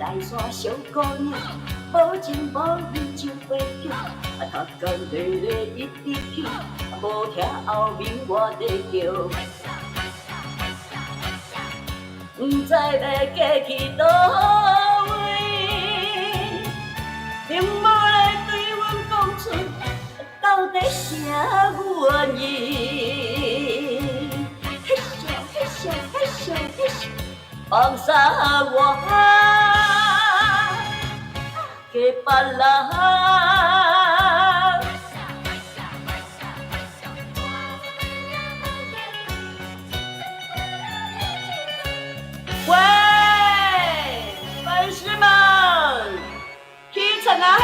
来煞小姑娘，無情無義就袂叫，啊，逐工咧咧一直叫，無聽後面我咧叫，毋知欲過去佗位，並無來對阮講出到底啥原因。嘿咻嘿咻嘿咻嘿咻，放啥我給別人。喂，粉絲們，起床啊嘿！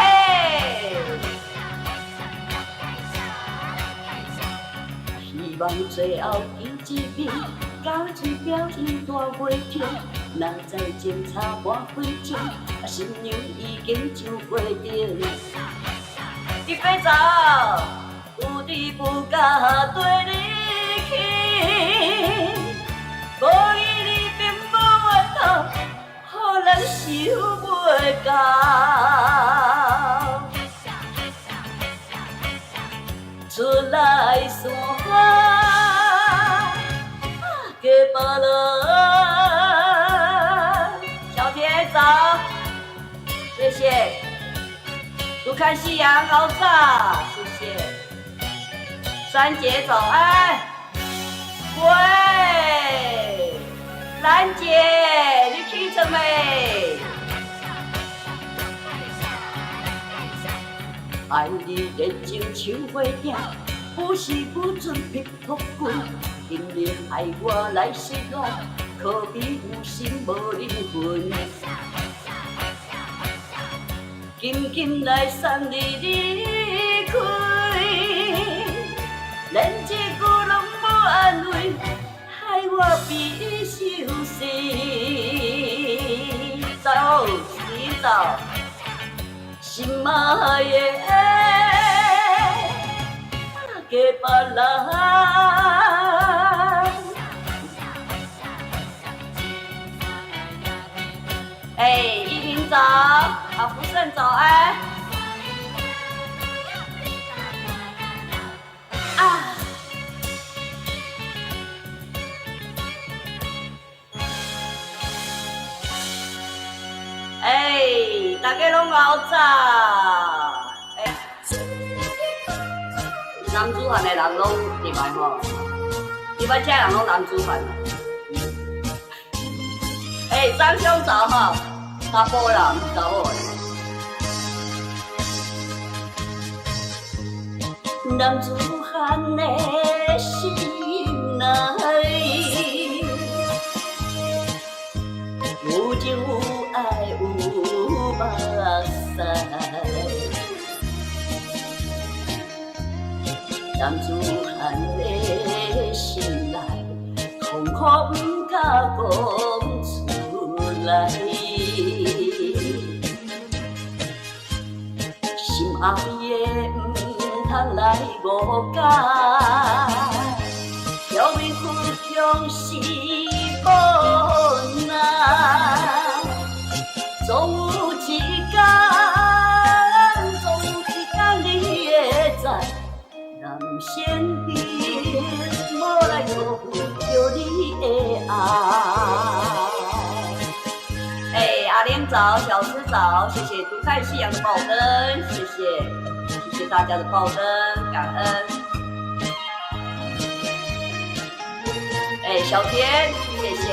希望最後見一面，共一表伊大袂停。若知情差半分鐘，新娘已經上花燈。一杯早，有志不敢對你去，無伊你並無法度，予人想袂到。出來山，給別人。小田早，謝謝。獨看夕陽好早，謝謝。三姐早安。喂，蘭姐，你起床未？愛你熱情像火鼎，不是不准劈破棍。今日害我來失落，可悲有心無靈魂。緊緊來送你離開，連一句攏無安慰，害我悲傷死。走，洗澡。心愛的給別人。哎，依萍早，阿福勝早安。啊！哎，大家攏熬早。哎，男子漢的人攏入來吼，入來遮人攏男子漢。哎，張兄早哈，查埔人，毋是查某的。男子漢的心內，有情有愛有目屎。男子漢的心內，痛苦毋敢講出來。心愛的毋通來誤解，表面倔強是無奈，總有一天，總有一天你會知，人生並無來辜負著你的愛。哎，阿玲早，小詩早，謝謝獨看夕陽的爆燈，謝謝，謝謝大家的爆燈，感恩。哎，小田，謝謝。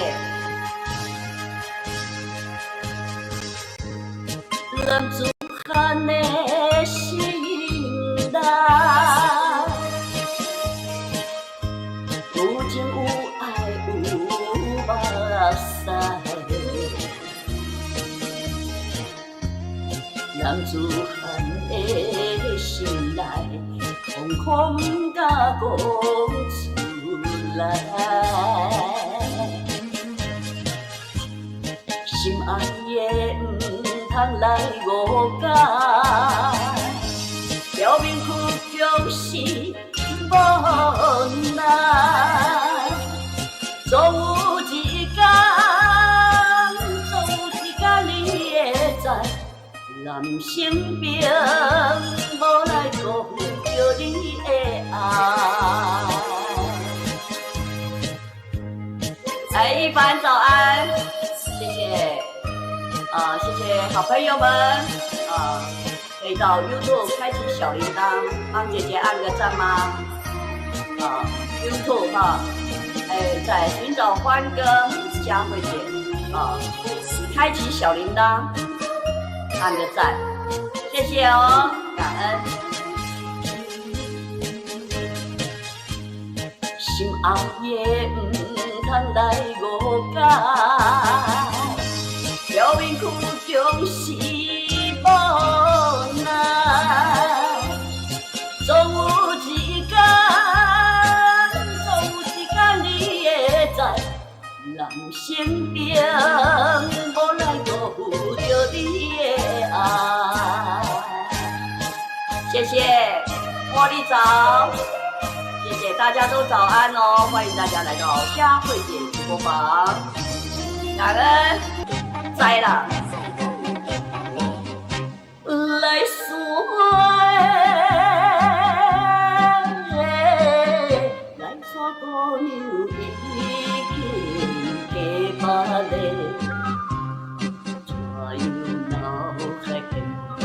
男子漢的心內，有情有愛有目屎。男子漢的心內，痛苦毋敢講出來。心愛的毋通來誤解，表面倔強是無奈，總有一天，總有一天你會人生并無來辜負著你的愛。哎，一凡早安，謝謝，啊，謝謝好朋友們，啊，可以到 YouTube 開啟小鈴鐺，幫姐姐按個讚嗎？啊，YouTube 哈，哎，在尋找歡歌佳慧姐，啊，開啟小鈴鐺，按個讚，謝謝哦，感恩。心愛的毋通來誤解，表面苦總是無奈，總有一天，總有一天你會知，人生並無來辜負著你的愛。謝謝，茉莉早。謝謝大家都早安哦，歡迎大家來到佳慧姐直播房，感恩，栽啦，來山，來山姑娘已經嫁別个，怎樣腦海偏偏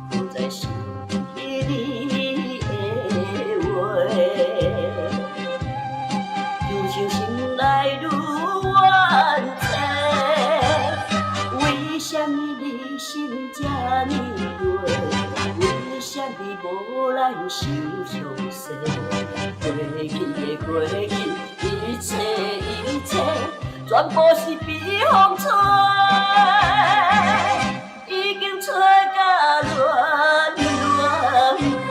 閣再想起你的話。就像心內愈怨嗟，為啥物你心這呢弱？為啥物無來受傷勢？過去的過去，一切一切，全部是被風吹，已經吹甲亂亂飛。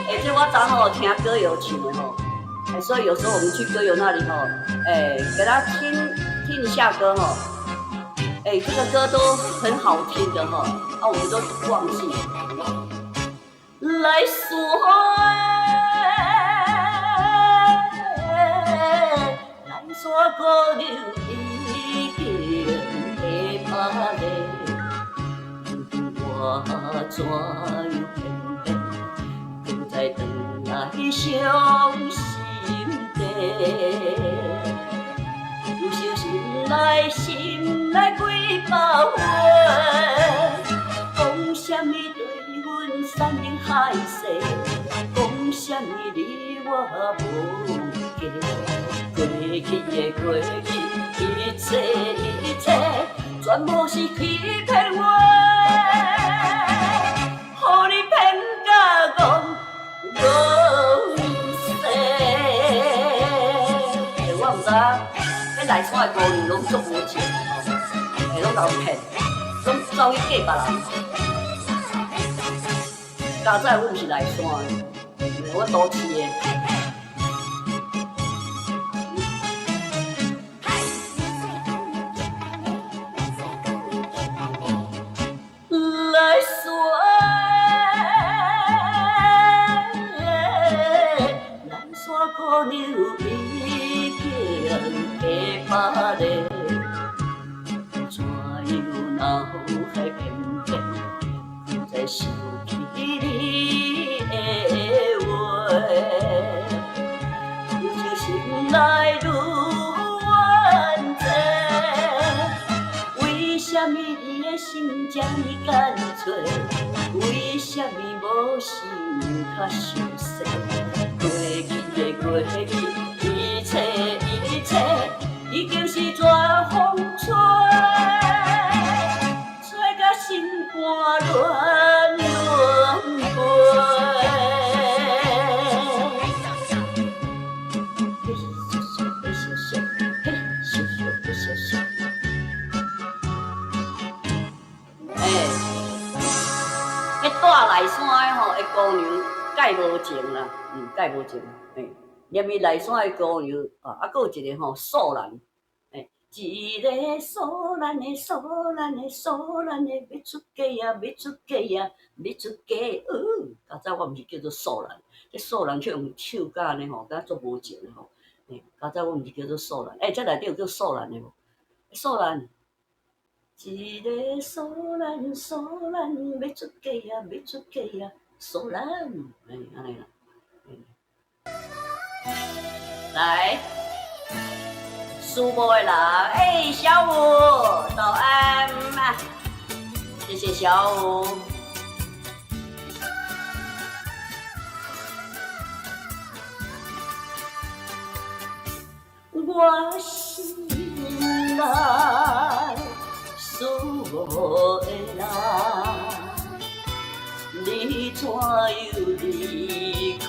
欸，這我昨吼聽歌友唱的吼。所以有時候我們去歌友那裡吼，欸，給他聽聽一下歌吼，欸，這個歌都很好聽的吼，啊，我們都忘記。來山，來山姑娘已經嫁別個，我怎樣偏偏閣再轉來傷心地？有想心內心內幾百回，講啥物對阮山盟海誓，講啥物你我無嫁。過去的過去，一切一切，全部是欺騙話，予你騙甲戇戇死。欸，我毋知影，彼內山的姑娘攏足無情，欸，攏共騙，攏走去嫁別人。佳哉，阮毋是內山的，我都市的。來山，來山姑娘已經嫁別個，怎樣腦海偏偏閣再想起你的話？有情心內愈怨嗟，為啥物你的心這呢乾脆？為啥物無心較相惜？過去的過去，一切一切，已經是全風吹，吹甲心肝亂亂飛。嘿咻咻，嘿咻咻，嘿咻咻，嘿咻咻。欸，彼住內山的吼，的姑娘蓋無情啦，蓋無情，欸，連伊內山的姑娘啊，啊，閣有一個吼素蘭，欸，一個素蘭的素蘭的素蘭的，欲出嫁呀，欲出嫁呀，欲出嫁，較早我毋是叫做素蘭，這素蘭卻用唱甲按呢吼，敢若足無情的吼，欸，較早我毋是叫做素蘭，欸，這內底有叫素蘭的無？素蘭。一个蘇蘭蘇蘭欲出嫁啊，欲出嫁啊，蘇蘭，哎，按呢啦。來，思慕的人，哎，小五，早安，謝謝小五。我心內思慕的人，你怎樣離開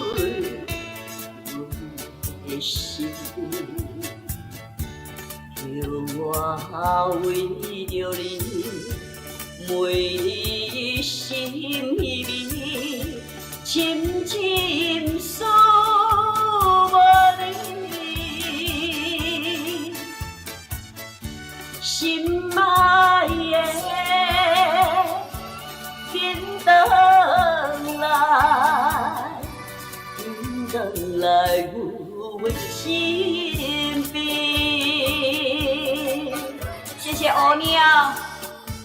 阮的身邊？叫我為著你，每日心稀微，深深思慕你。心愛的，緊轉來，緊轉來阮身邊。謝謝歐尼奧，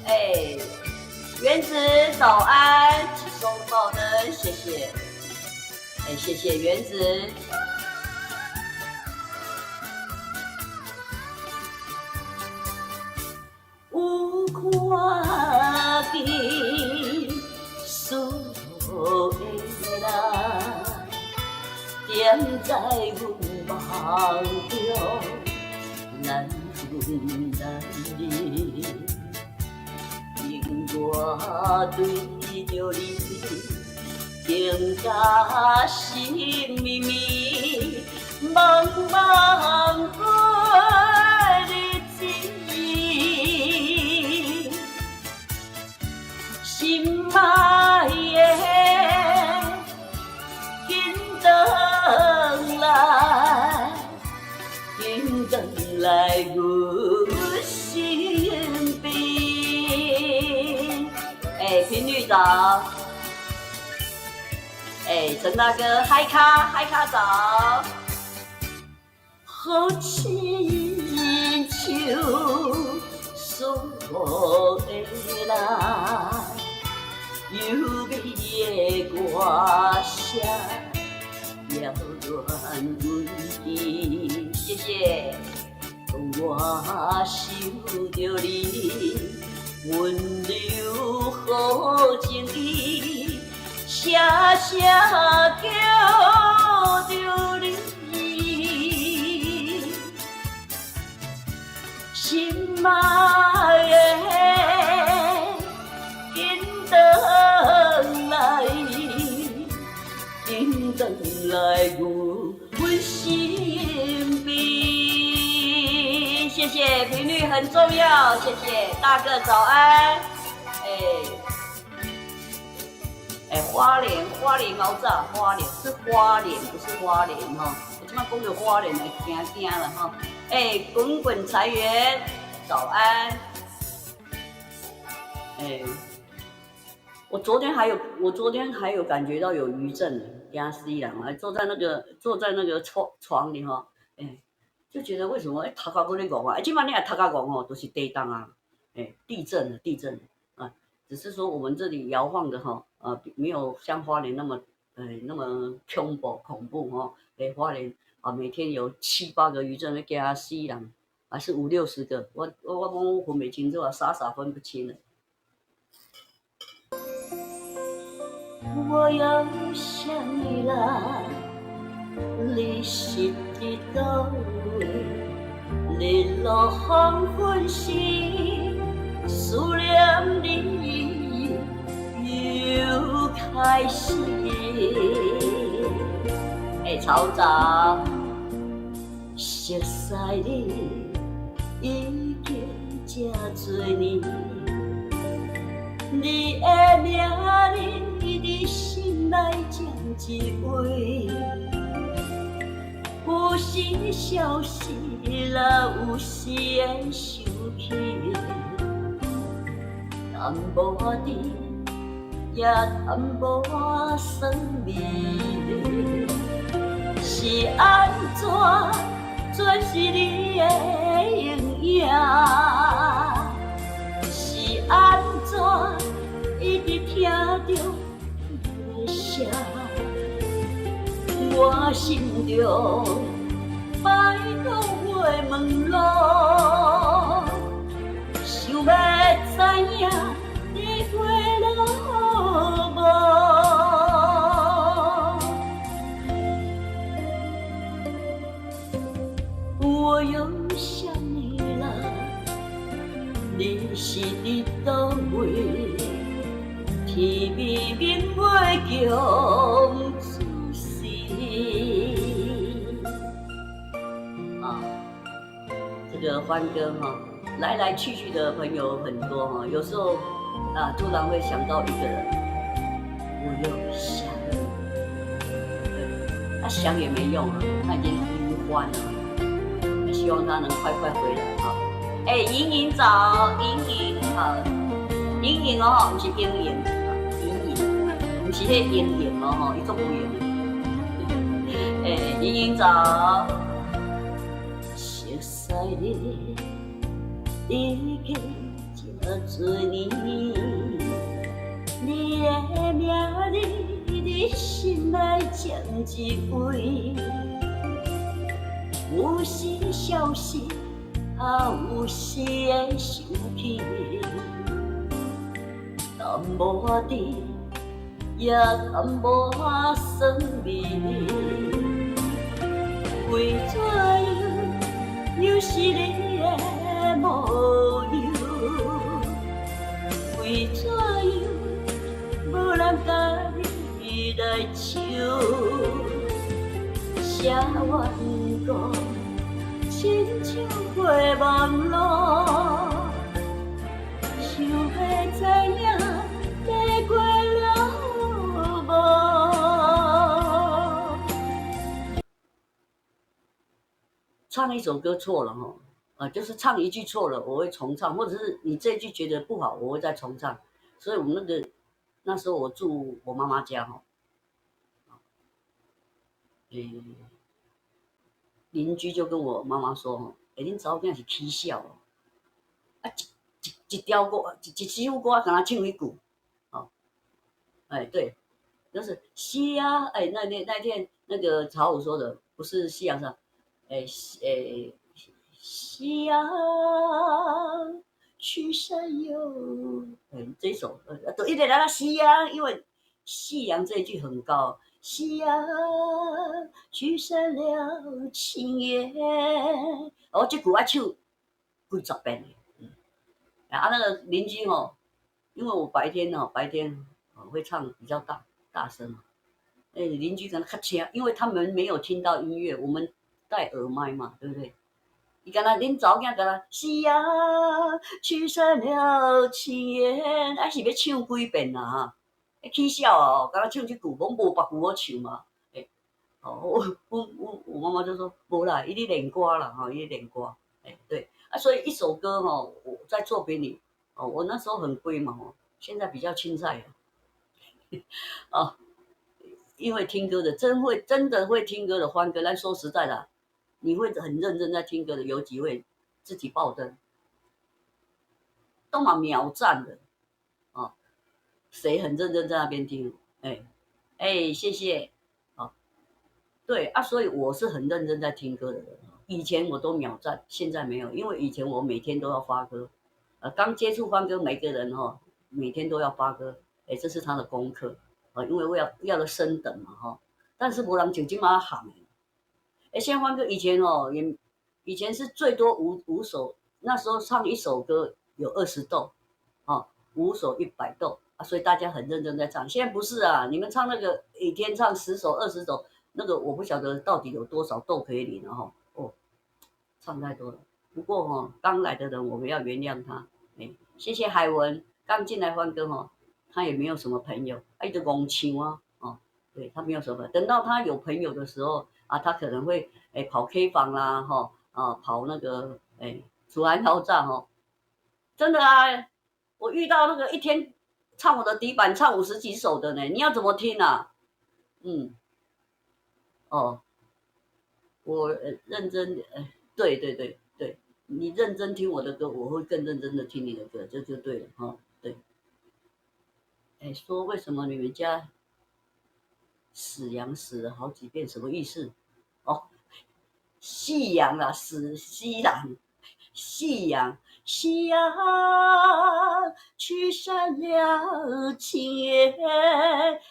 哎，原子早安，收到的，謝謝，哎，謝謝原子。有看見思慕的人，踮在阮夢中，難分難離。因我對著你，更加心绵綿，茫茫過日子。心愛的，緊轉來，緊轉來阮身邊。哎，頻率早。哎，陳大哥，嗨咖，嗨咖早。好親像思慕的人。幽美的歌聲，擾亂阮心。謝謝。當我想著你，溫柔好情意，聲聲叫著你。心愛的，緊轉來，緊轉來阮身邊。謝謝，頻率很重要，謝謝大個早安。哎，哎，花蓮，花蓮熬炸，花蓮是花蓮，不是花蓮哈。我這擺講著花蓮會驚驚啦哈。哎，滾滾財源，早安。哎，我昨天還有感覺到有餘震，驚死人啊！坐在那個床裡哈，哎，就覺得為什麼哎頭殼閣咧戇啊？哎，這擺你若頭殼戇吼，都是地動啊，哎，地震，地震啊！只是說我們這裡搖晃的哈，啊，沒有像花蓮那麼，哎，那麼恐怖恐怖哈。哎，花蓮啊，每天有七八個餘震，驚死人，還是五六十個，我分不清楚啊，傻傻分不清了。我又想你來，你是佇佗位？日落黃昏時，思念你又開始。哎，曹早，熟似你已經這濟年，你的名字佇心內佔一位，有時消失啦，有時會想起，淡薄仔甜，也淡薄仔酸味，是按怎全是你的影影，是著月色，我心中拜託月問路，想欲知影你過了無？我又想你了，你是佇佗位？天邊明月共注視。啊，這個歡歌哈，來來去去的朋友很多哈，有時候啊，突然會想到一個人，我又想你，他想也沒用啊，他已經暈幻了。希望他能快快回來哈。哎，瑩瑩早，瑩瑩好，瑩瑩哦，毋是瑩瑩，瑩瑩，毋是彼個瑩瑩哦吼，伊足無閒的。哎，瑩瑩早，熟似你已經這濟年，你的名字佇心內佔一位。有時消失，啊，有時會想起，淡薄仔甜，也淡薄仔酸味。為怎樣又是你的模樣？為怎樣無人共你來唱？寫怨歌，親像過網路，想欲知影你過了無？唱一首歌錯了哈，啊，就是唱一句錯了，我會重唱，或者是你這句覺得不好，我會再重唱。所以我們那個那時候我住我媽媽家哈。欸，鄰居就跟我媽媽說：“吼，欸，恁查某囝是起痟哦，啊，一一一條歌，一一首歌，敢若唱彼句，哦，欸，對，就是夕陽，欸，那天那個曹武說的，不是夕陽上，欸欸，夕陽去山遊，欸，這首，都一直來到夕陽，因為夕陽這一句很高。”夕陽驅散了青煙。哦，這句愛唱幾十遍的。啊，那個鄰居吼，因為我白天哦，白天會唱比較大大聲嘛。欸，鄰居可能較聽，因為他們沒有聽到音樂，我們戴耳麥嘛，對不對？伊敢若恁查某囝敢若夕陽驅散了青煙，啊是欲唱幾遍啦哈？起痟哦，敢若唱這句，攏無別句好唱嘛。欸，哦，我媽媽就說無啦，伊咧練歌啦，吼，伊咧練歌。欸，對，啊，所以一首歌吼，我在作品裡，哦，我那時候很龜毛，現在比較凊彩。哦，因為聽歌的真的會聽歌的歡歌，但說實在的，你會很認真在聽歌的，有幾位自己爆燈，都嘛秒讚的。誰很認真在那邊聽？欸欸，謝謝。哦，對啊，所以我是很認真在聽歌的人。以前我都秒讚，現在沒有，因為以前我每天都要發歌。剛接觸歡歌，每個人哈，每天都要發歌，欸，這是他的功課啊，因為為了要了升等嘛哈。但是無人像這麼行的。欸，現在歡歌以前哦，也以前是最多五首，那時候唱一首歌有20豆，哦，5首100豆。所以大家很認真在唱，現在不是啊？你們唱那個一天唱10首、20首，那個我不曉得到底有多少豆可以領了哈。哦，唱太多了。不過哈，剛來的人我們要原諒他。欸，謝謝海文，剛進來歡歌哈，他也沒有什麼朋友，他一直戇唱啊，哦，對他沒有什麼。等到他有朋友的時候啊，他可能會欸跑 K 房啦，哈啊跑那個欸楚安轟炸哈，真的啊，我遇到那個一天唱我的底板唱50幾首的呢，你要怎麼聽啊？嗯，哦，我認真，對對對對，你認真聽我的歌，我會更認真的聽你的歌，這就對了哈。對，哎，說為什麼你們家死羊死了好幾遍，什麼意思？哦，夕陽啦，死西人，夕陽，夕陽驅散了青煙。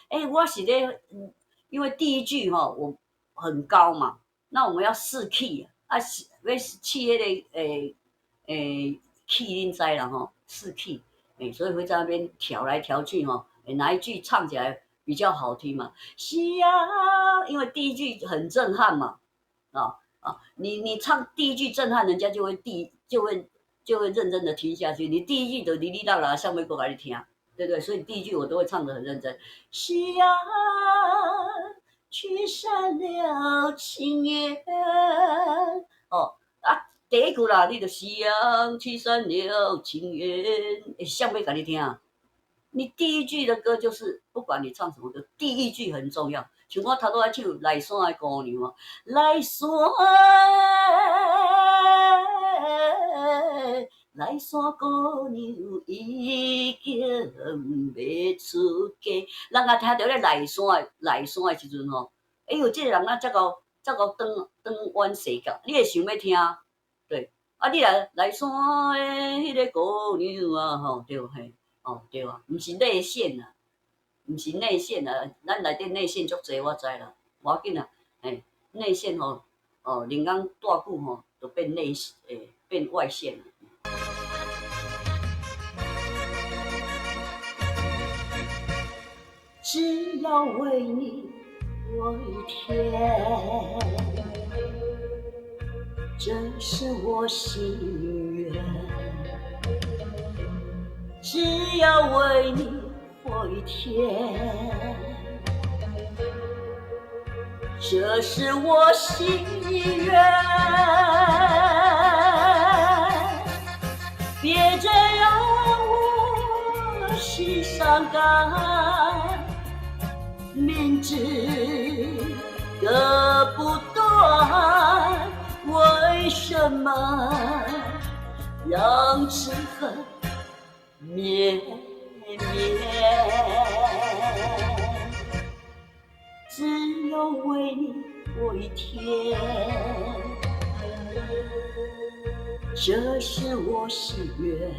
哎，我是咧，因為第一句吼我很高嘛，那我們要試 key 啊，試欲試彼個key 恁知啦吼，試 key，欸，所以會在那邊調來調去吼，欸，哪一句唱起來比較好聽嘛？夕陽，因為第一句很震撼嘛，啊啊，你唱第一句震撼，人家就會就會認真的聽下去。你第一句就哩哩啦啦，啥物閣共你聽，對不對？所以第一句我都會唱得很認真。夕陽驅散了青煙，哦啊，第一句啦，你就夕陽驅散了青煙，欸，啥欲共你聽？你第一句的歌就是，不管你唱什麼歌，第一句很重要。像我頭拄仔唱《麗山的姑娘》啊，麗山，麗山姑娘已經欲出嫁。人若聽著咧麗山的麗山的時陣吼，哎喲，這個人啊，遮夠遮夠轉轉彎踅角，你會想欲聽？對，啊，你若麗山的彼个姑娘啊，吼，對嘿。哦，對啊，毋是內線啊，毋是內線啊，咱內底內線足濟，我知啦，無要緊啦，嘿，內線吼，哦，人工蹛久吼，就變內欸，變外線。只要為你活一天，這是我心願。只要為你活一天，這是我心願。別再讓我心傷感，明知割不斷，為什麼讓痴恨綿綿？只要為你活一天，這是我心願。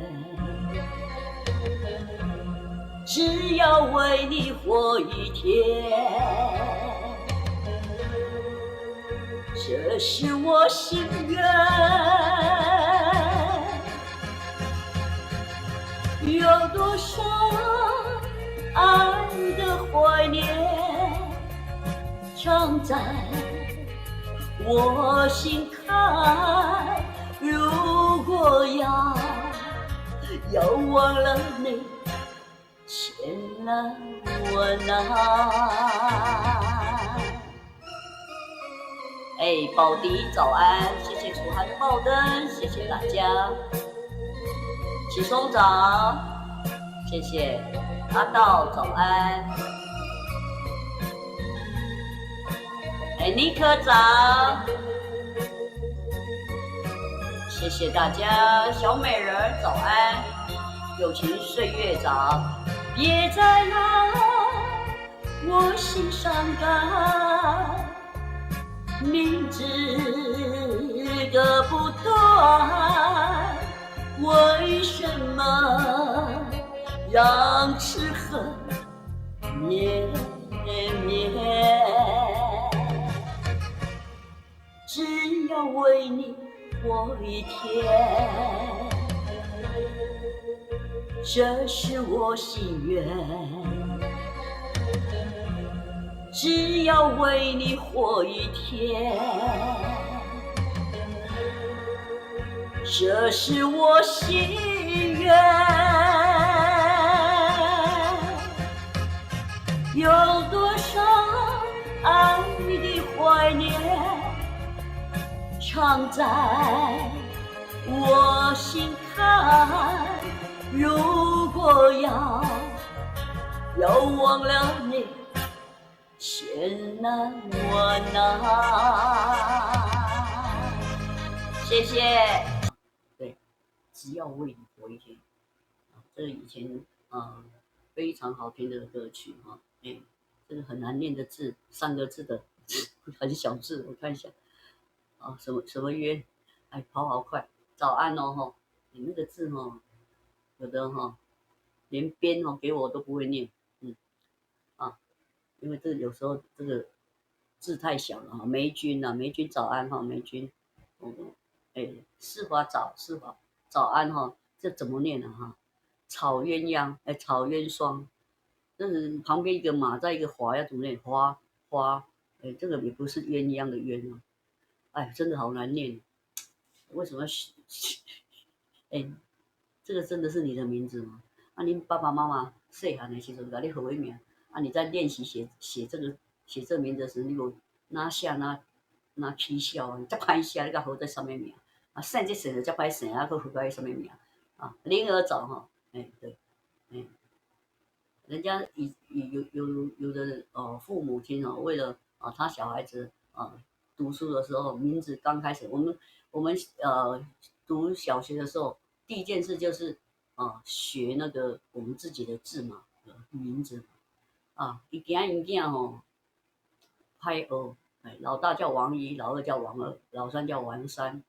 只要為你活一天，這是我心願。有多少愛的懷念，藏在我心坎。如果要忘了你，千難萬難。哎，寶迪早安，謝謝楚涵的爆燈，謝謝大家。啟松早，謝謝阿道早安。哎，尼克早，謝謝大家。小美人早安，友情歲月早，別再讓我心傷感，明知割不斷，為什麼讓痴恨綿綿？只要為你活一天，這是我心願。只要為你活一天，這是我心願。有多少愛的懷念，藏在我心坎。如果要忘了你，千難萬難。謝謝。對，只要為你活一天。這以前，非常好聽的歌曲哈。哎，這個很難念的字，三個字的很小字，我看一下。啊，什麼什麼約？哎，跑好快，早安哦吼！你那個字哦，有的哈，連邊哦給我都不會念，嗯，啊，因為這有時候這個字太小了哈。梅君啊，梅君早安哈，梅君，哦，哎，世華早，世華早安哈，這怎麼念呢哈？草鴛鴦，哎，草鴛霜，這是旁邊一個馬在一個華，要怎麼念？花花，哎，這個也不是鴛鴦的鴛哦。哎，真的好難念，為什麼？哎，這個真的是你的名字嗎？啊，你爸爸媽媽細漢的時陣共你號的名，啊，你在練習寫寫這個寫這個名字的時候，你有哪寫哪哪起笑啊？遮歹寫，你共號做啥物名？啊，姓這姓就遮歹姓，啊，閣號做啥物名？啊，靈兒早哈，哎對，哎，人家以有有有的哦，父母親哦，為了啊他小孩子啊。讀書的時候，名字剛開始，我們讀小學的時候，第一件事就是啊學那個我們自己的字嘛，名字啊，伊驚𪜶囝吼歹學，哎，老大叫王一，老二叫王二，老三叫王三，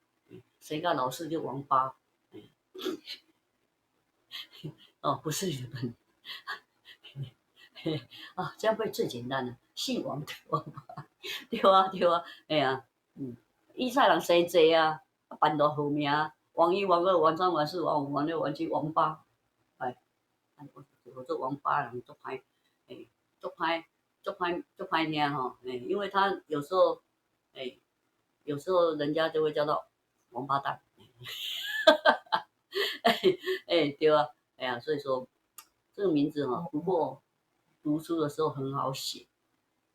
生個老四就王八，哦，不是日本，啊，這樣會最簡單的，姓王的王八。對啊對啊，哎呀，嗯，以前人生濟啊，辦大號名，王一、王二、王三、王四、王五、王六、王七、王八，哎，我做王八人足歹，哎，足歹，足歹，足歹聽吼，哎，因為他有時候，哎，有時候人家就會叫做王八蛋，哎哎，對啊，哎呀，所以說這個名字哈，不過讀書的時候很好寫。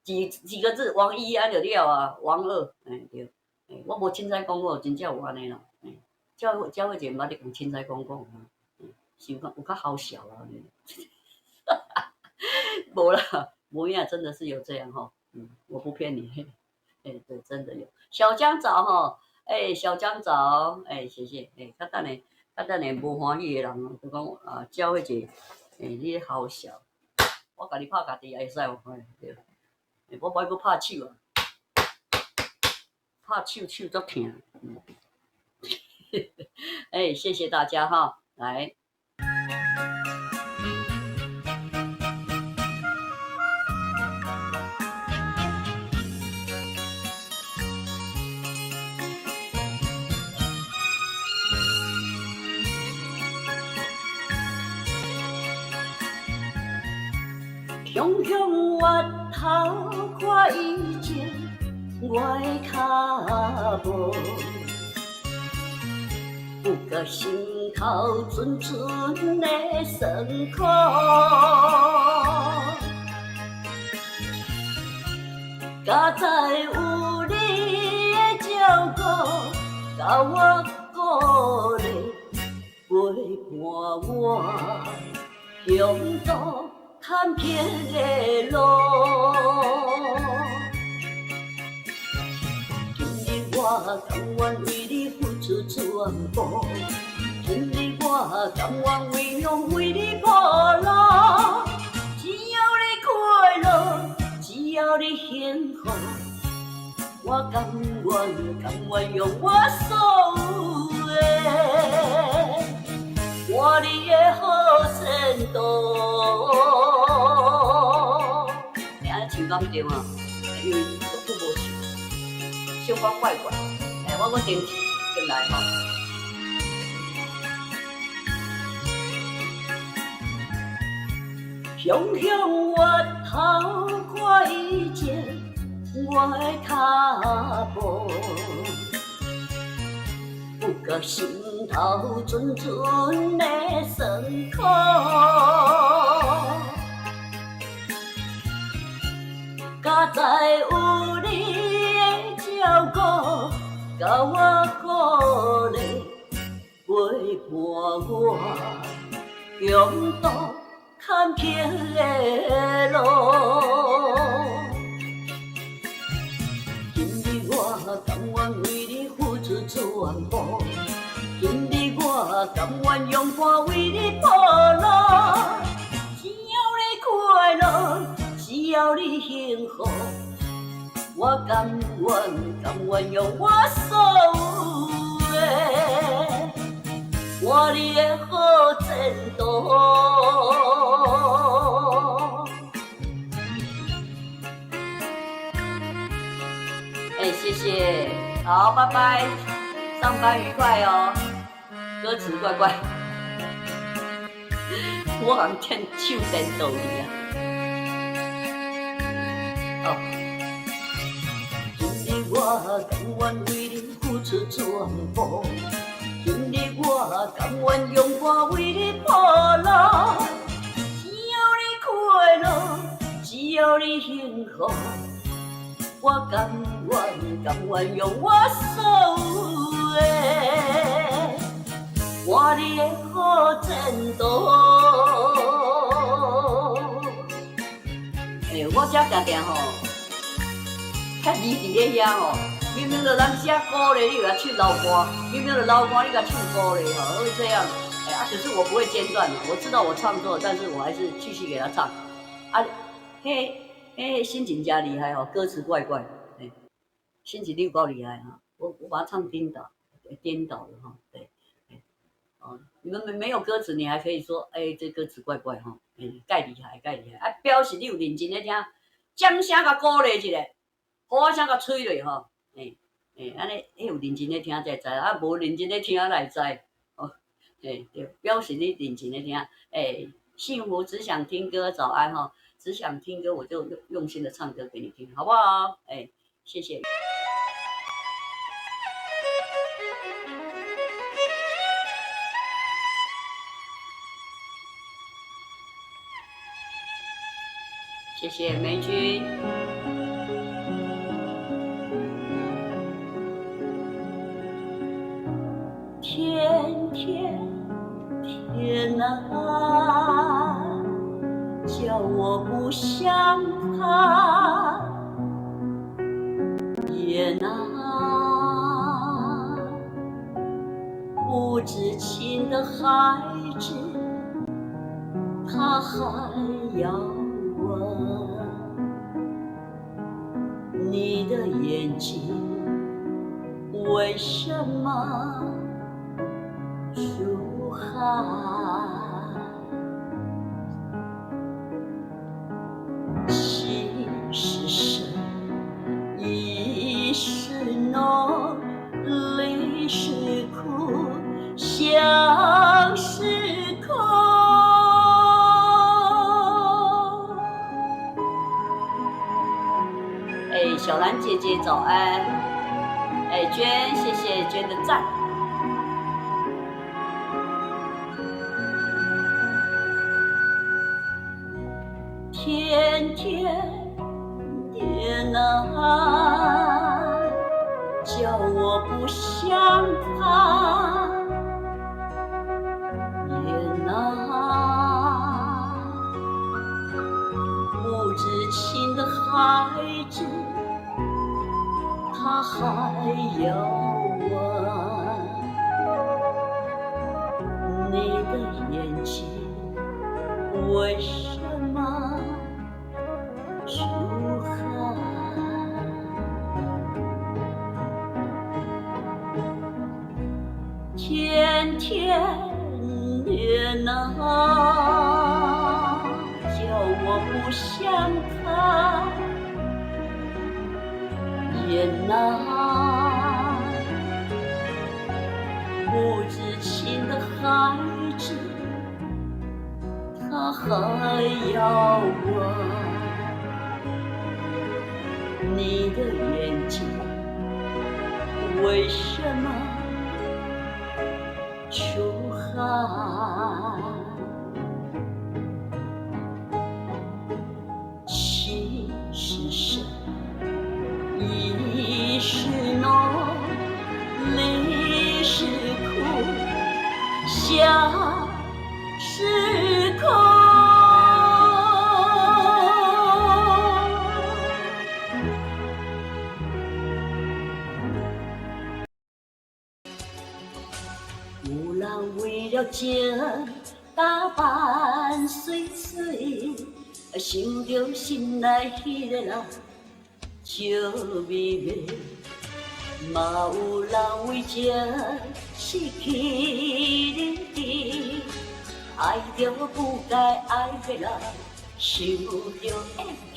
幾幾個字，王一按就了啊，王二，哎對，哎，我無凊彩講過，真正有按呢啦，哎，教會者毋捌咧講凊彩講講，是有較有較好笑啊，無啦，無影真的是有這樣吼，嗯，我不騙你，哎對，真的有。小江早吼，哎，小江早，哎，謝謝，哎，較等下，較等下無歡喜的人就講啊，教會者，哎，你咧好笑，我家己拍家己也會使無？哎，對。我無愛閣拍手啊，拍手手足疼。嗯，哎，謝謝大家哈，來。雄雄月頭看伊情，我的跤步，不覺心頭陣陣的酸苦。佳哉有你的照顧，共我鼓勵，陪伴我向途坎坷的路。今日我甘願為你付出全部，今日我甘願為娘為你鋪路。只要你快樂，只要你幸福，我甘願甘願用我所有的，換你的好前途。欸，按呢唱敢對啊？因為足久無唱，小可怪怪。欸，我閣定轉來吼。雄雄月頭看伊情，我的跤步，不覺心頭陣陣的酸苦。佳哉有你的照顧，共我鼓勵，陪伴我共度坎坷的路。今日我甘願為你付出全部，今日我甘願用汗為你鋪路。只要你我甘願甘願用我所有的，換你的好前途。哎，謝謝，好，拜拜，上班愉快哦。歌詞怪怪，我好像唱顛倒去啊。哦，今日我甘願為你付出全部，今日我甘願用汗為你鋪路，只要你快樂，只要你幸福，我甘願甘願用我所有的，換你的好前途。欸，我遮定定吼，較字佇咧遐吼，明明就人寫鼓勵，你又共唱流汗；明明就流汗，你共唱鼓勵吼，會這樣。欸啊，可是我不會間斷，我知道我唱錯，但是我還是繼續給他唱。啊，彼彼心情真厲害吼，歌詞怪怪，欸，心情你有夠厲害哈，我把它唱顛倒，顛倒了哈，對，哦，你們沒有歌詞，你還可以說，欸，這歌詞怪怪哈，欸，蓋厲害，蓋厲害，啊，表示你有認真咧聽，掌聲共鼓勵一下，鼓聲共吹落吼，欸欸，按呢，彼有認真咧聽才會知，啊，無認真咧聽哪會知？哦，欸，對，表示你認真咧聽，欸，幸福只想聽歌，早安哈，只想聽歌，我就用心的唱歌給你聽，好不好？欸，謝謝。謝謝梅君。天天天啊，叫我不想看眼啊，不知情的孩子，他還要問。你的眼睛為什麼出汗？情是深，意是濃，淚是苦，相是空。哎，小蘭姐姐早安。哎，娟，謝謝娟的讚。天天天啊，叫我不想看眼啊，不知情的孩子，他還要問。你的眼睛為什麼出汗？天天天啊，叫我不想看眼啊，不知情的孩子，他還要問。你的眼睛為什麼出汗？情是深，意是濃，淚是苦，相是空。有人為了情打扮媠媠，想著心內彼個人，笑眯眯，嘛有人為情失去理智，愛著不該愛的人，想著怨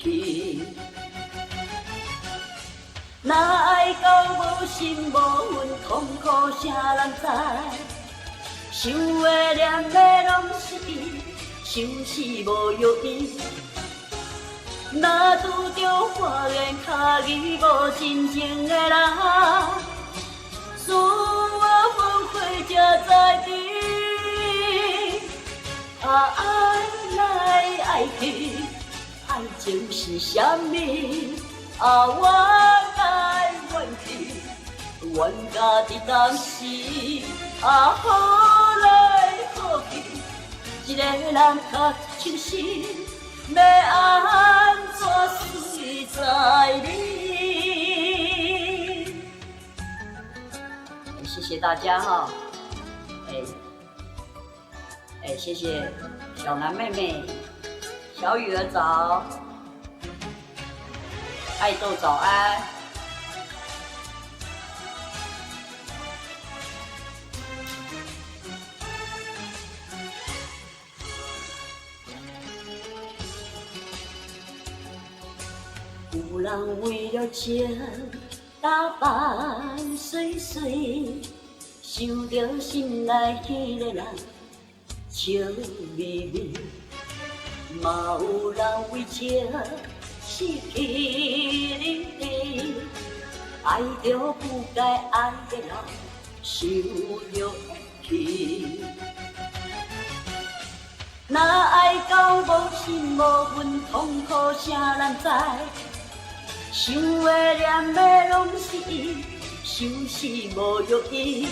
氣。若愛到無心無魂，痛苦啥人知？想的念的攏是伊，想死無藥醫。若拄著花言巧語無真情的人，使我分開才知甜。啊，愛來愛去，愛情是啥物？啊，怨來怨去，冤家佇當時。啊，好來好去，一個人較清醒，欲按怎隨在你？謝謝大家哈，哎哎，謝謝小蘭妹妹，小雨兒早，愛豆早安。有人為了情打扮媠媠，想著心內彼个人笑眯眯，嘛有人為情失去理智，愛著不該愛的人，想著怨氣。若愛到無心無魂，痛苦啥人知？想的念的攏是伊，想死無藥醫。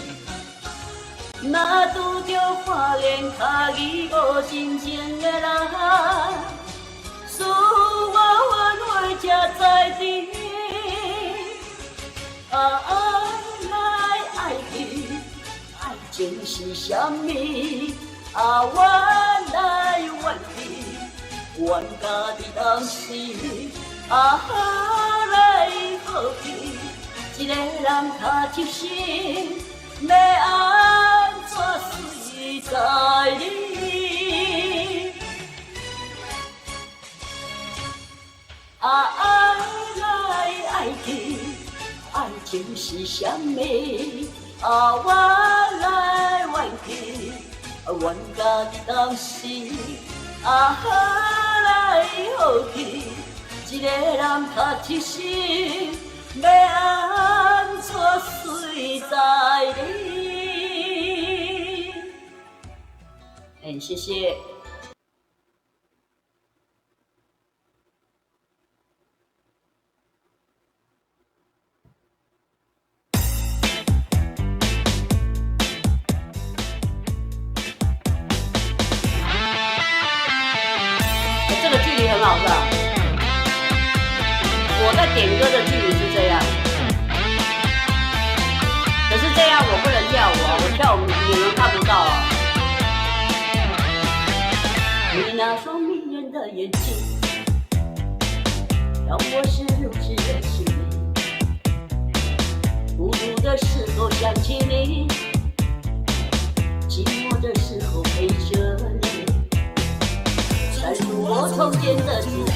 若拄著花言巧語無真情的人，使我分開才知甜。啊，愛來愛去，愛情是啥物？啊，怨來怨去，冤家佇當時。啊，好來好去，一個人較清醒，欲按怎隨在你？啊，愛來愛去，愛情是啥物？啊，怨來怨去，冤家佇當時。啊，好來好去，一個人較清醒，欲按怎隨在你？哎，謝謝。這個距離很好，是吧？我在點歌的距離是這樣，可是這樣我不能跳舞啊，我跳舞你們看不到啊。你那雙迷人的眼睛，讓我是如此的心迷。孤獨的時候想起你，寂寞的時候陪着你，滲入我從前的記憶。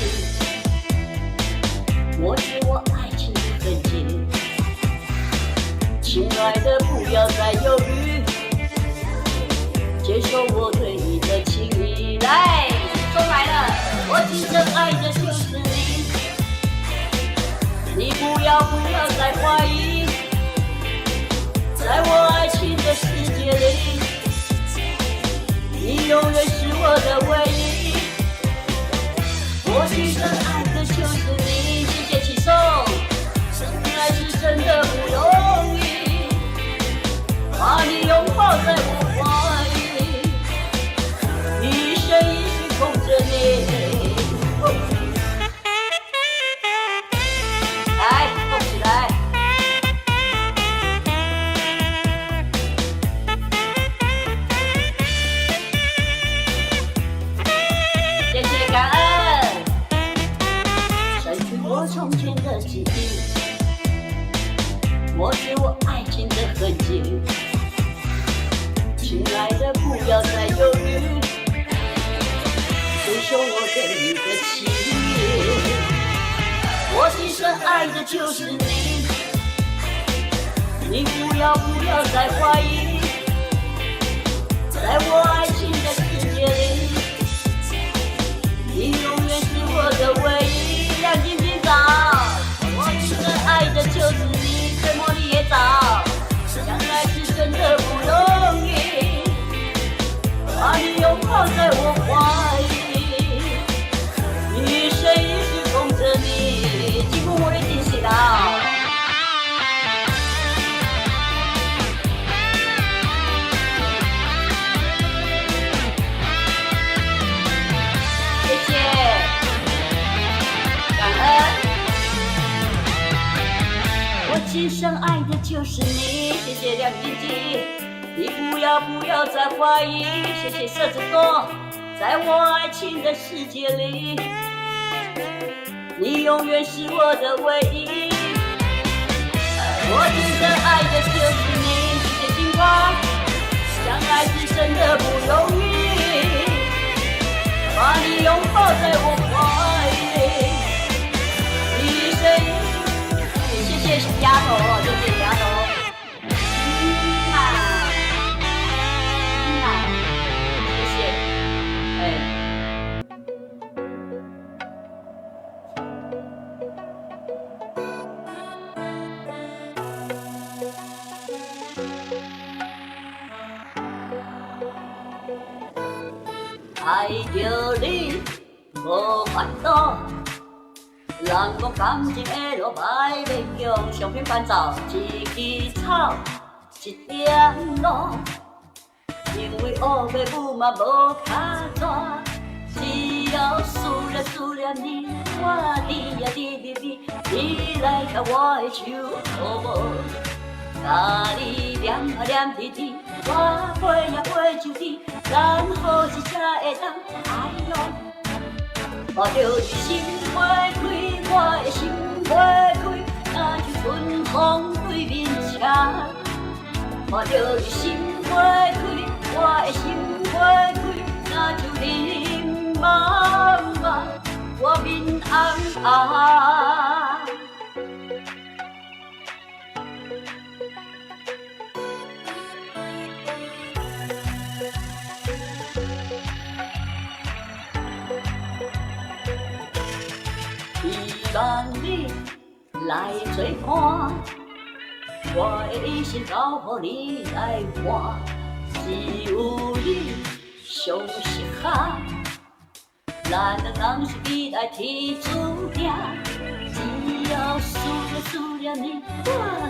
抹去我愛情的痕跡，親愛的，不要再猶豫，接受我對你的情意。來，都來了，我今生愛的就是你，你不要不要再懷疑，在我愛情的世界裡，你永遠是我的唯一。我今生愛的就是你，謝謝起送，愛是真的不容易，把你擁抱在我懷裡，一生一世捧着你。來，動起來！抹去我愛情的痕跡。親愛的，不要再猶豫，接受我給你的情意。我今生愛的就是你，你不要不要再懷疑，在我愛情的世界裡，你永遠是我的唯一。亮晶晶早，我今生愛的就是你，最茉莉也早，相愛是真的不容易，把你擁抱在我懷裡，一生一世宠著你，經過我的驚喜啦。謝謝，感恩。我今生愛的就是你，謝謝亮晶晶，你不要不要再懷疑，謝謝獅子座，在我愛情的世界裡，你永遠是我的唯一。我今生愛的就是你，謝謝金光，相愛是真的不容易，把你擁抱在我懷裡，一生一世。謝謝丫頭，謝謝丫頭。嗯啊，嗯啊，謝謝，哎。愛著你無煩惱，人講感情的路歹勉強，上品煩躁，一支草，一點露，因為烏爸母嘛無跤紙，只要思念思念你，我甜呀甜蜜蜜，你來牽我的手好無？共你黏啊黏貼貼，我飛呀飛上天，咱何時才會當愛喲？看著你心花開，我的心花開，若像春風對面車。看著你心花開，我的心花開，若像林媽媽，我面紅紅。希望你來做伴，我的一生交予你來換，只有你上適合。咱兩人是未來天注定，只要思念思念你，我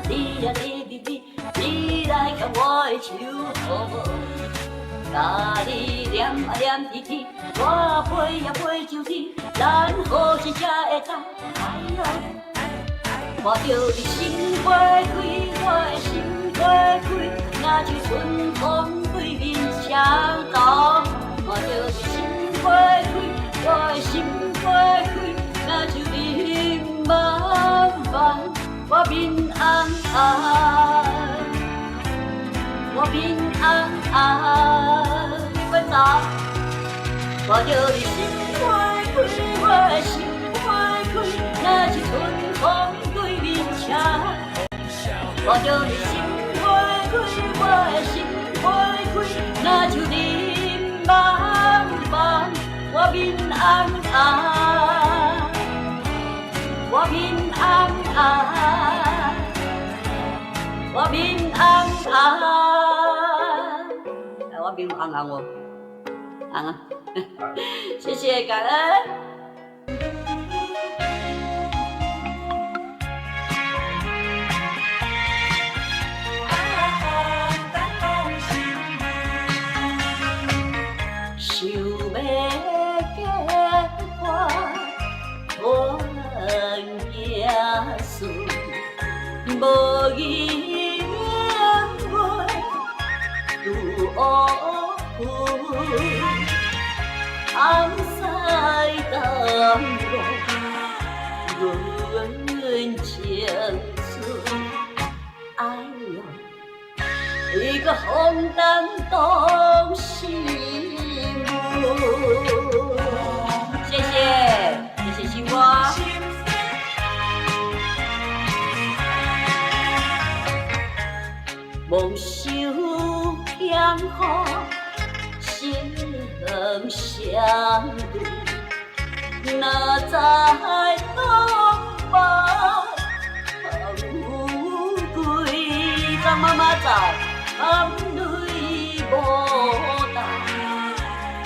甜呀甜蜜蜜，你來牽我的手好無？共你黏啊黏貼貼，我飛呀飛上天，咱何時才會當愛喲？看著你心花開，我的心花開，若像春風對面車頭。看著你心花開，我的心花開，若像林媽媽，我面紅紅，我面紅紅。你管走，看著你心花開，我的心花開，若像春風對面車。看著你心花開，我的心花開，若像林媽媽，我面紅紅，我面紅紅，我面紅紅。哎，我面紅紅無？紅啊！謝謝感恩。想欲结伴，团行事，無言话，拄乌云，暗西东路，阮青春，一个红灯东西门。谢谢，谢谢星光。梦想幸福，心相对，哪知东北风归，张妈妈早，含泪无答，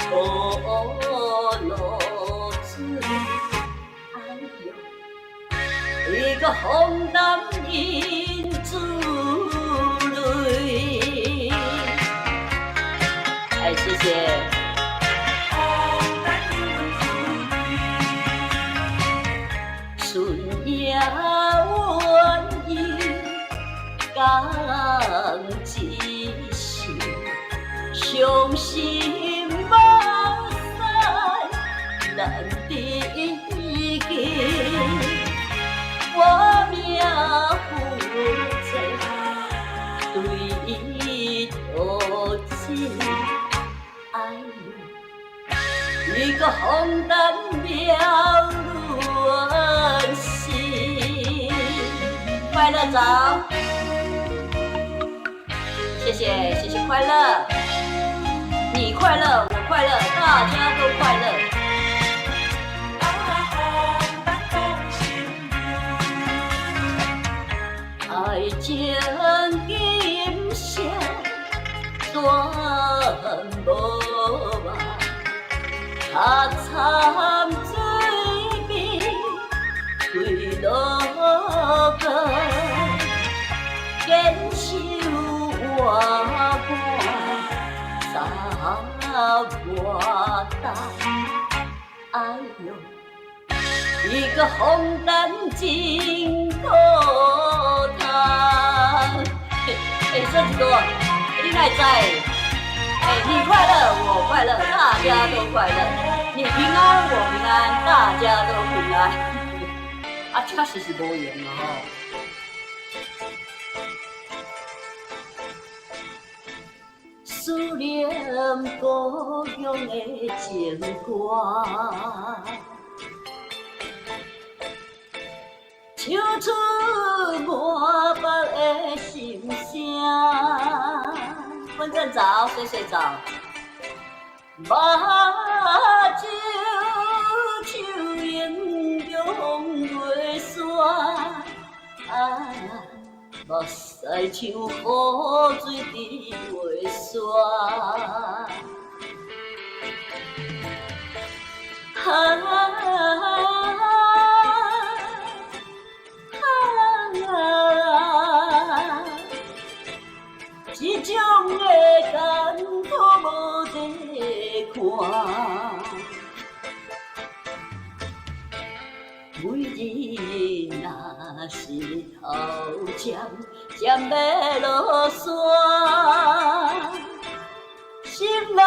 落水，哎哟，一个风淡引珠泪，哎，谢谢。春夜温柔共一时，伤心目屎难止境，我命负债对伊托钱，哎哟，一个风淡了阮心，快乐早，谢谢谢谢快乐，你快乐我快乐，大家都快乐。爱情金线断无梦，脚参水边坠落光，坚守活伴三外担，哎哟，一个风淡真孤单。哎，设计哥，你哪知？哎，你快乐，我快乐，大家都快乐。你平安，我平安，大家都平安。啊，确实是无闲啊吼。思念故乡的情歌，唱出满腹的心声。分正早，睡睡早。目睭像映着风月山，啊，目屎像雨水滴袂煞。啊啊！这种的艰苦无得看，每日若是头渐渐欲落山，心内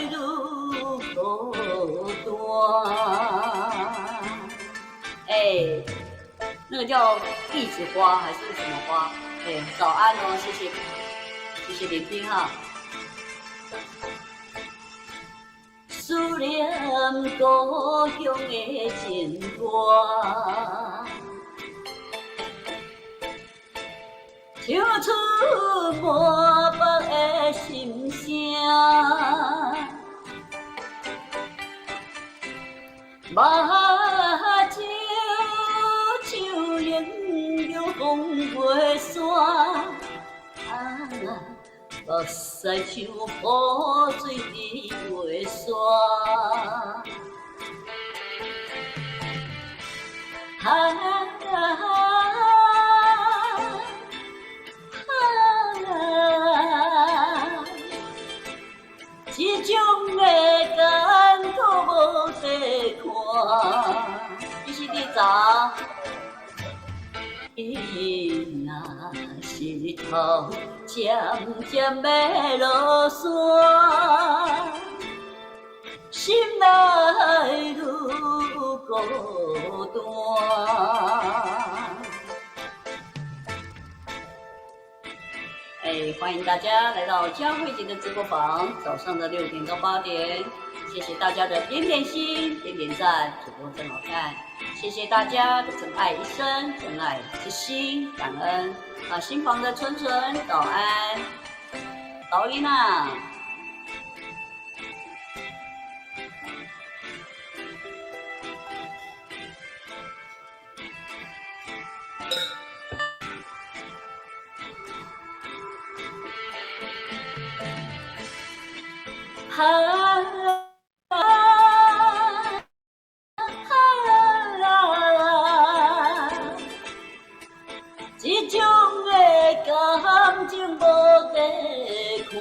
愈孤单。哎，那个叫栗子花还是什么花？哎，早安哦，谢谢，谢谢林斌哈。思念故乡的情歌，唱出满腹的心声。目睭像映着风月山，啊，目屎像雨水滴袂煞。啊啊啊！这种的艰苦无得看，你是伫早？伊若是头渐渐欲落山，心内愈孤单。哎，哎，欢迎大家来到佳慧姐的直播房，早上的6点到8点，谢谢大家的点点心、点点赞，主播真好看，谢谢大家的真爱一生、真爱之心，感恩啊！新房的春春早安，早伊娜。哈啊啊！这种的感情无得看，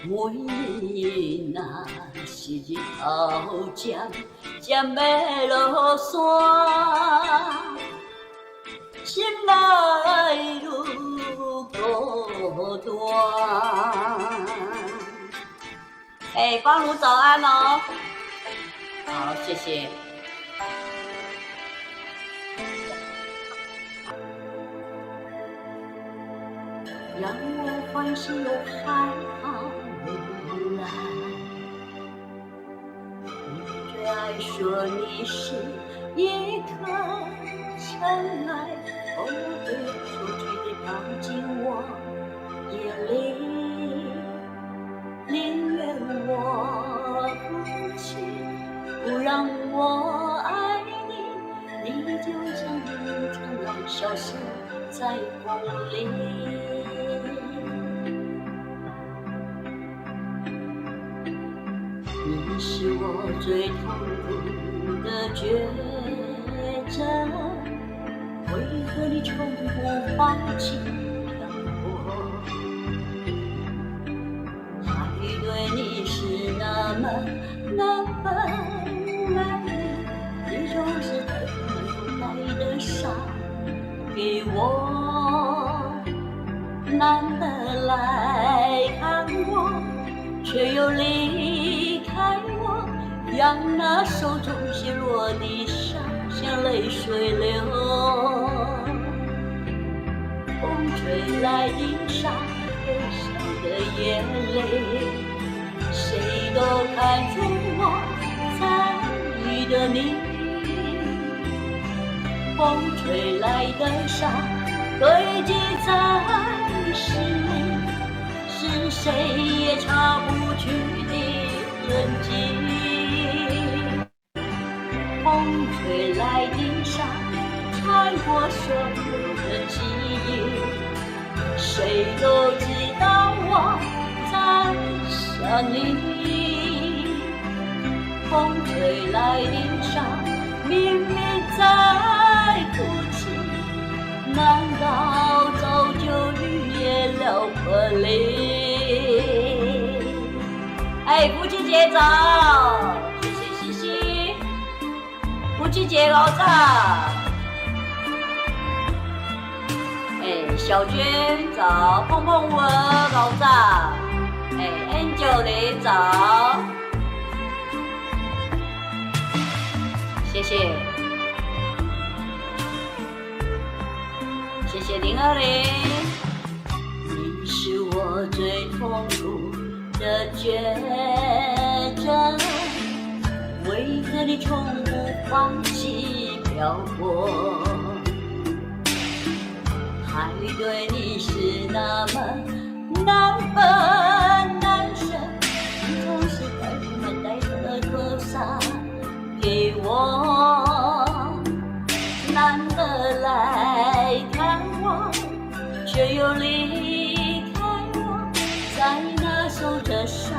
每若是日头渐渐欲落山，心内愈孤单。哎，芳如早安哦！好，谢谢。让我欢喜又害怕未来。你最爱说你是一颗尘埃，偶尔对我说句的靠近我眼里，宁愿我哭泣，不让我爱你。你就像云层般消失在风里。你是我最痛苦的抉择，为何你从不放弃漂泊？爱对你是那么难分难离，你总是带不来的伤给我，难得来看我，却又离开我，让那手中泻落的沙像泪水流。风吹来的沙，悲伤的眼泪，谁都看出我在意的你。风吹来的沙，堆积在心里，是谁也擦不去的痕迹。风吹来的沙，穿过所有的记忆，谁都知道我在想你。风吹来的沙，明明在哭泣，难道早就预言了分离？哎，夫妻姐早，谢谢西西，夫妻姐老早。哎，小娟早，碰碰我老早，哎，Angel 早，谢谢，谢谢020，你是我最痛苦的抉择，为何你从不放弃漂泊？爱对你是那么难分难舍，你总是带不满带的颗沙给我，难得来看我，却又离开我，在那守着沙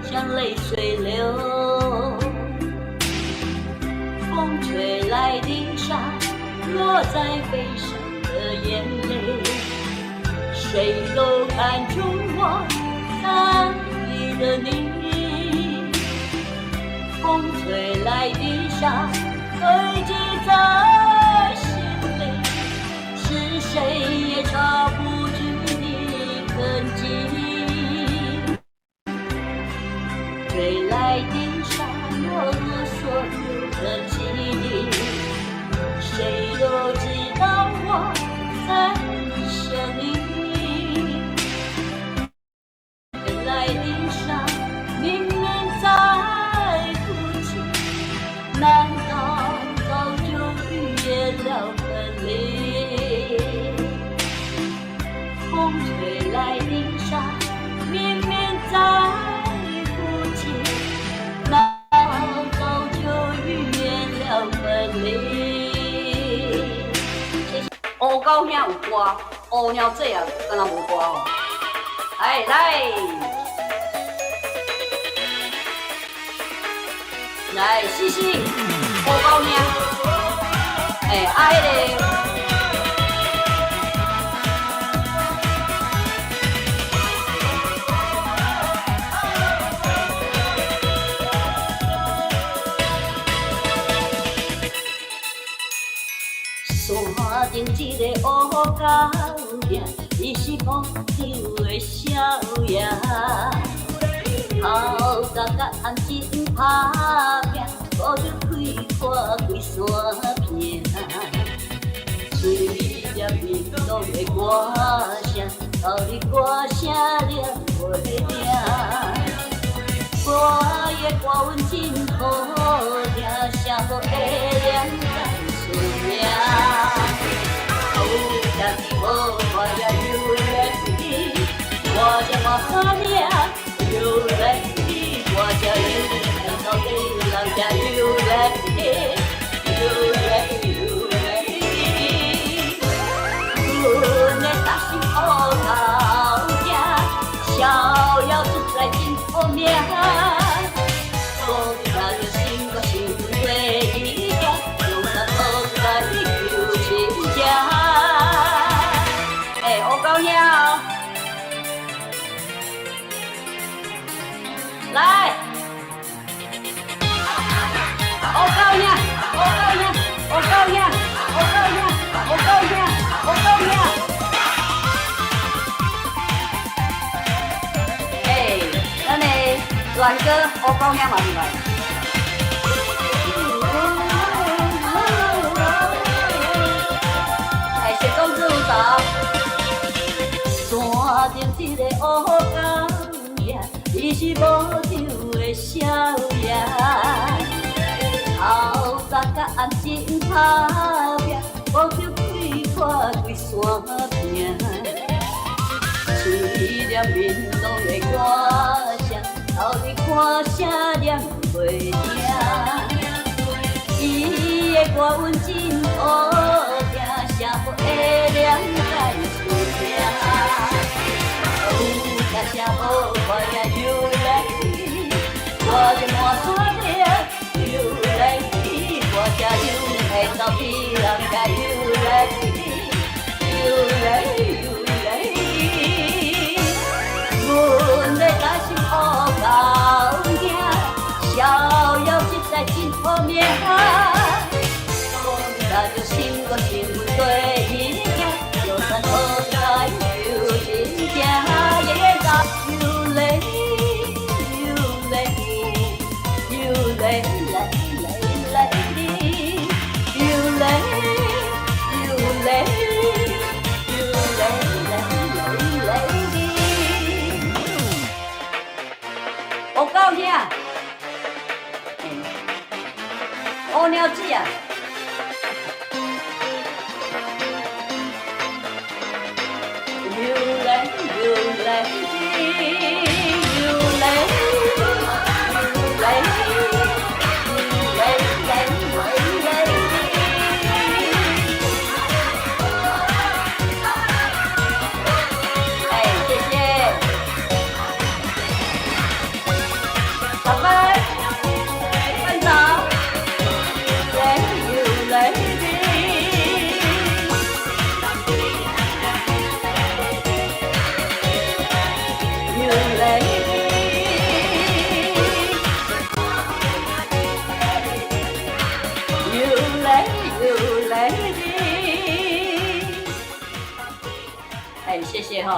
像泪水流。风吹来的沙，落在悲伤的眼泪，谁都看出我在意的你。风吹来的沙，堆积在心里，是谁也擦不去的痕迹。吹来的沙，落入所有的记忆，谁都知道我烏狗兄有歌，烏貓姐啊，敢若無歌吼。來來來，試試烏狗兄，欸，啊，彼个。山頂一個烏狗仔，伊是無長的少爺，頭早佮暗真拍拚，無著開闊規山坪。喙念闽東的歌聲，透日歌聲念袂停。我的歌韻真好聽，寫好的念咱出名。有聽無看也有來去，我這滿山嶺有來去，我這有來到底人這有來去，有來有來去。阮的大心烏狗仔，逍遙自在真好命。我聽著心肝心袂驚，用山好在求親情。欸，烏狗兄哦，來，烏狗兄，烏狗兄，烏狗兄，烏狗兄，烏狗兄，烏狗兄。欸，咱的阮哥烏狗兄嘛入來。欸，雪公子有早。山頂一個烏狗仔，伊是無長的少爺，頭早佮暗真拍拚，無著開闊規山坪。喙念闽東的歌聲，透日歌聲念袂停。伊的歌韻真好聽，寫好的念咱出名。有聽聲無看也有來去，我這滿山嶺有來去，我這有來到底人這有來去，有來有來去。阮的大心烏狗仔，逍遙自在真好命。講著心肝心對伊行，遊山好海求親情。夜夜早有來有來有來來來來哩，有來有來有來來來來哩。烏狗兄，烏貓子啊！有來有來有來有來來來來哎，謝謝。小芬，班長，來有來有來有來有來的，哎，謝謝哈。